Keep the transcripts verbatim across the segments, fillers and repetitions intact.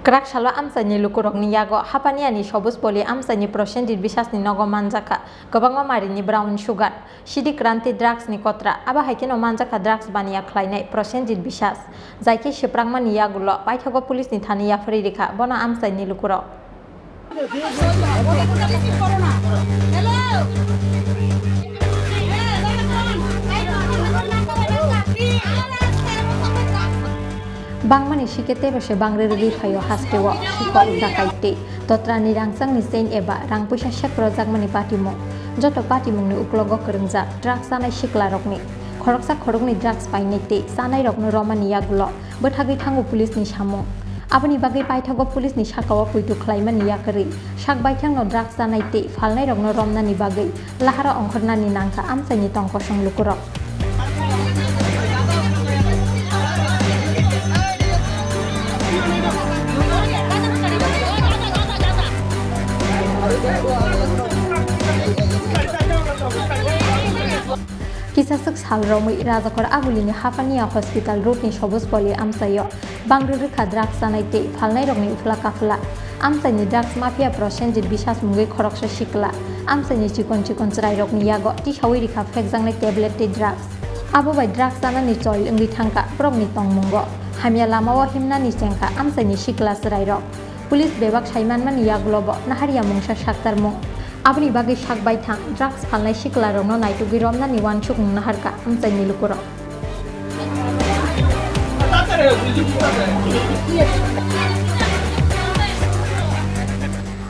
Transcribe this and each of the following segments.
Kwrak salo amchaini lukurokni yago Hapaniani Sobus Poli amchaini Prosenjit Bisasni nogo manjakha kwbangma marini brown sugar, Siddhi Kranti drugs ni kotra, abo hai kheno manjakha drugs baniya khlainai Prosenjit Bisas, jai khe swprakmani yagulo paithago police ni thani yapharwi rikha bono amchaini lukurok. Bangmani sikhe teibo se bangri rwgwi phaio hasteo, sikok, dakai tei totrani rangchakni chain eba rang puisa sek rwjakmani patimung. Joto patimungni uklogo kwrwngjak drugs chanai siklarokni. Khoroksa khoroknwi drugs painai tei chanairokno romani yagulo bwthagwi thango police ni samung. Aboni bagwi paithago police ni sakao poito khlaimani yakarwi sak baithangno drugs chanai tei phalnairokno romnani bagwi lahara ongkhornani nangkha amchaini tongkosong lukurok. Kisaswk sal romwi Rajakhor Agulini Hapania Hospital Road ni Sobus Poli amchaio bangri rwkha drugs chanai tei phalnairokni uphla kaphla. Amchaini drugs mafia Prosenjit Bisas mungwi khoroksa sikla amchaini chikon chikon chwrairokni yago tisaui rikha phekjaknai tablet tei drugs. Abo bai drugs chanani choil wngwi thangkha borokni tongmungo. Hamya lamao himnani chengkha amchaini sikla chwrairok. Police bebak sai manmani yagulobo naharya mungsa saktarmung. Aboni bagwi sak baithang drugs phalnai siklarokno naitugwi romnani uansukmung naharkha amchaini lukurok.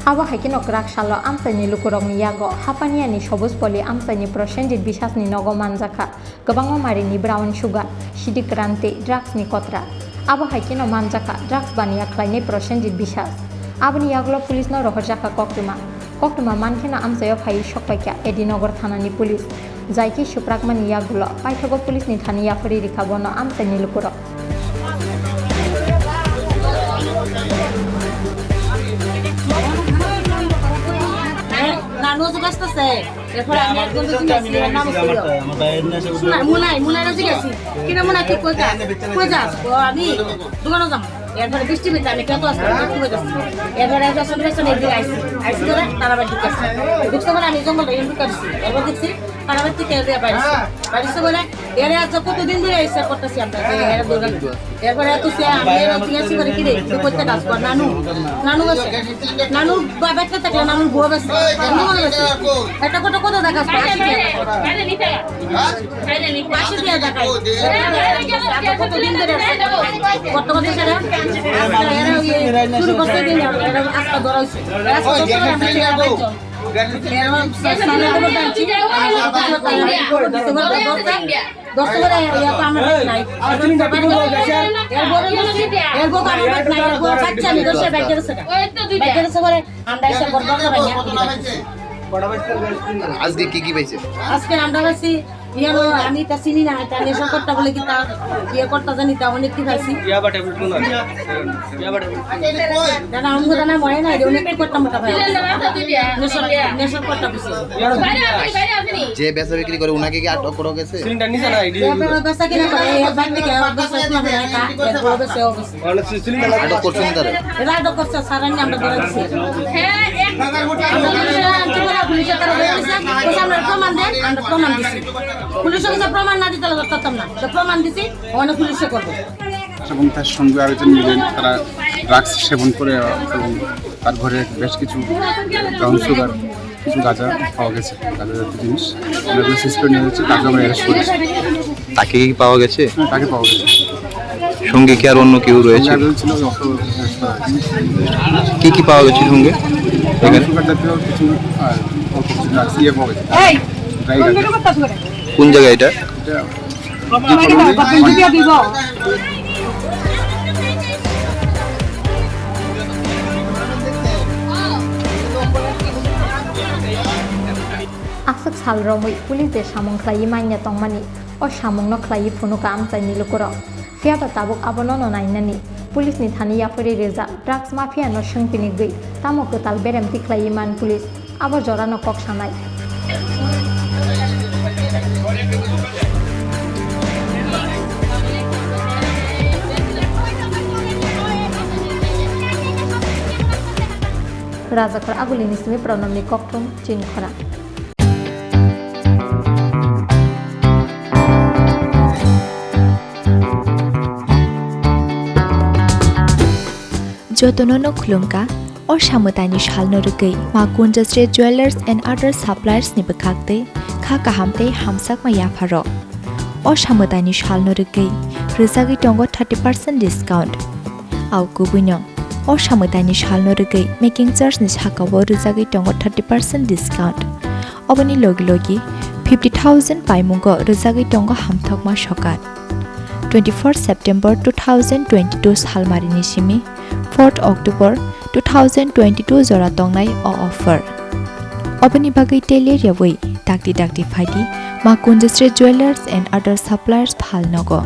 Abo hai kheno kwrak salo amchaini lukurokni yago Hapaniani Sobus Poli amchaini Prosenjit Bisasni nogo manjakha. Kwbangma marini brown sugar, Siddhi Kranti drugs ni kotra. Abo hai kheno manjakha drugs baniya khlainai Prosenjit Bisas. Aboni yagulo police no rohorjakha koktwma. Koktwma mankheno amchaio phaiwi sokpaikha A D Nagar thanani police. Jai khe swprakmani yagulo paithago police ni thani yapharwi rikha bono amchaini lukurok. Nanu jagasta se. এরপরে আমি একজনকে জিজ্ঞাসি, এর নাম ছিল। শোনা, মুনাই, মুনাইরে জিজ্ঞাসি। কিনা মুনাই, তুই কই যাস? কই যাস? ও, আমি দোকানে যাবো। এরপরে বৃষ্টি হইতে আমি কত আসতে, কত করে যাচ্ছি। এরপরে একজন সঙ্গে সঙ্গে এদিকে আইসি। আইসি করে তারা আবার ঢুকেছে। ঢুকতে বলে আমি জঙ্গলটা এদিকে ঢুকে দিচ্ছি। এরপর দেখছি তারা আবার থেকে এদিকে বাইরে এসে। বাইরে এসে বলে, এরে আজ কতদিন ধরে এসে করতেছি আমরা, যে এরা দৌড়ানি। এরপরে এত সে আমি এরা জিজ্ঞাসা করে, "কি রে, তুই করতে কাজ কর, নানু?" নানু বলছে, নানুর বাবাকে থাকলে নানুর বউ বেশি, নানু বলে বেশি। একটা কত, কত দেখাস তো, আশি টাকা। আশি টাকা দেখাই। কতদিন ধরে আছে? কত বছর ধরে? আজকে এরা ওই শুরু করতে দিন, এরা আজকে ধরা হয়েছে। এরা শুরু করতে দিন, আমরা এরা সামনে খবর জানছি। দশ টাকা ইয়া তো আমার ব্যাগ নাই। এর বউ, এর বউ তো আমার ব্যাগ নাই, এর বউ বাচ্চা আমি দশে ব্যাগ গেছে। ব্যাগ গেছে বলে আমরা এসে বড় বড় ভাইয়া। আজকে কি কি পাইছে? আজকে আমরা পাইছি, ইয়া লো, আমি তা চিনি না, এটা নেশা করতে বলে কি তা, ইয়ে করতে জানি তা অনেক কি পাইছি। ইয়াবা ট্যাবলেট কোন আছে? ইয়াবা ট্যাবলেট। দাদা, আমি তো না মরে না, এটা অনেক কি করতাম মোটা ভাই। নেশা, নেশা করতে বসে। যে বেচা বিক্রি করে ওনাকে কি আটক করা গেছে? সিলিন্ডার নিচে না, এডি। যে আপনারা বেচা কিনা করে, এই ব্যাগ থেকে বেচা কিনা করে, এটা, এরপরে বেচে অবস্থা। মানে সি-, সিলিন্ডার না আটক করছেন তারা? এরা আটক করছে, স্যার, আমি আমরা ধরে দিছি। আমরা পুলিশে আনছি বলে পুলিশে তারা ধরে দিছে, বলছে, "আমরা প্রমাণ দেন", আমরা প্রমাণ দিছি। পুলিশে বলছে, "প্রমাণ না দিতে হলে ধরতাম না।" তো প্রমাণ দিছি, ওখানে পুলিশে করবো। এবং তার সঙ্গে আরেকজন মিলে তারা ড্রাগস সেবন করে এবং তার ঘরে বেশ কিছু ব্রাউন সুগার, কিছু গাঁজা পাওয়া গেছে, গাঁজা জাতীয় জিনিস। আমরা এগুলো সিজ করে নিয়ে যাচ্ছি, তাকে আমরা অ্যারেস্ট করেছি। তাকে কি পাওয়া গেছে? হ্যাঁ, তাকে পাওয়া গেছে। সঙ্গে কি আর অন্য কেউ রয়েছে? সঙ্গে আরও ছিল, অত অ্যারেস্ট করা হয়েছে। কি কি পাওয়া গেছে সঙ্গে? ব্রাউন এখানে? সুগার জাতীয় কিছু, আর অল্প কিছু ড্রাগস ইয়ে পাওয়া গেছে। ড্রাই গাঁজা। কোন জায়গা এটা? এটা Aswk sal romwi police de samung khlaiwi manya tongmani, o samungno khlaiwi phunukha amchaini lukurok. Phiyaba tabuk abono no nainani. Police ni thani yapharwi rijak drugs mafia no swng pinigwi tamo kwtal berem tikhlaiwi man police, abo jorano kok sanai. Rajakhor Agulini simi Pranamni kokthum chini khorang. Jotono no khulumkha, o samwtaini salno rwgwi Ma Kunjasri Jewellers and Other Suppliers ni bwkhak tei kha kaham tei hamsakma yapharo. O samwtaini salno rwgwi rwjagwi tongo thirty percent discount. Au kubuino, o samwtaini salno rwgwi making charge ni sakao rwjagwi tongo thirty percent discount. Oboni logi logi fifty thousand paimungo rwjagwi tongo hamthokma sokat. Twenty-four September two thousand twenty-two salmarini simi fourth October two thousand twenty-two jora tongnai o offer. Oboni bagwi tei ler yawi dakti dakti phaidi Ma Kunjasri Jewellers and Other Suppliers phalnogo.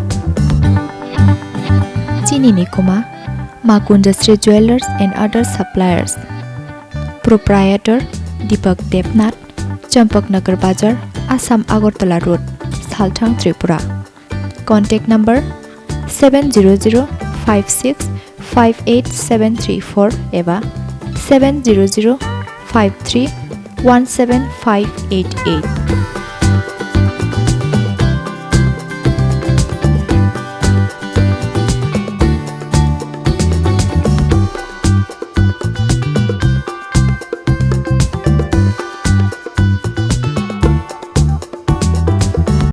Chini ni kuma Ma Kunjasri Jewellers and Other Suppliers. Proprietor Deepak Debnath, Champaknagar Bazar, Assam Agartala Road, Salthang, Tripura. Contact number seven zero zero five six five eight seven three four eba seven zero zero five three one seven five eight eight.